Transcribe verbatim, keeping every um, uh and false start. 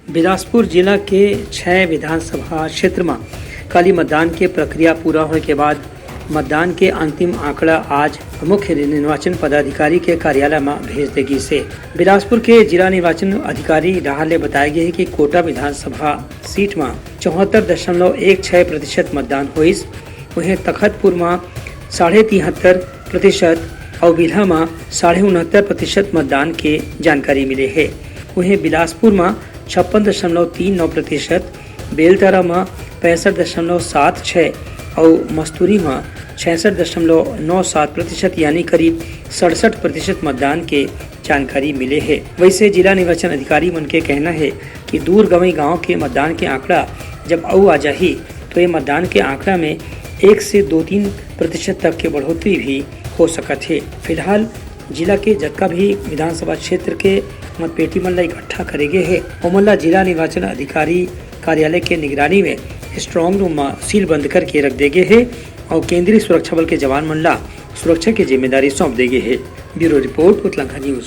बिलासपुर जिला के छह विधानसभा क्षेत्र म काली मतदान के प्रक्रिया पूरा होए के बाद मतदान के अंतिम आंकड़ा आज मुख्य निर्वाचन पदाधिकारी के कार्यालय म भेज दे गिस हे। बिलासपुर के जिला निर्वाचन अधिकारी डहार ले बताए गे हे कि कोटा विधानसभा सीट म चौहत्तर दशमलव एक छह प्रतिशत मतदान होइस। उहें तखतपुर म साढ़े तिहत्तर प्रतिशत अउ बिल्हा म साढ़े उनहत्तर प्रतिशत मतदान के जानकारी मिले हे। उहें बिलासपुर म छप्पन दशमलव तीन नौ प्रतिशत, बेलतरा म पैंसठ दशमलव सात छह अउ मस्तूरी म छियासठ दशमलव नौ सात प्रतिशत यानी करीब सड़सठ प्रतिशत मतदान के जानकारी मिले हे। वैसे जिला निर्वाचन अधिकारी मन के कहना हे कि दूर गवई गांव के मतदान के आंकड़ा जब अउ आ जाही तो ये मतदान के आंकड़ा में एक से दो तीन प्रतिशत तक के बढ़ोतरी भी हो सकत हे। फिलहाल जिला के जतका भी विधानसभा क्षेत्र के मतपेटी मन ला इकट्ठा करे गे हे, ओमन ला जिला निर्वाचन अधिकारी कार्यालय के निगरानी में स्ट्रांग रूम म सील बंद करके रख दे गे हे अउ केंद्रीय सुरक्षा बल के जवान मन ला सुरक्षा के जिम्मेदारी सौंप दे गे हे। Bureau report, Utlangha news.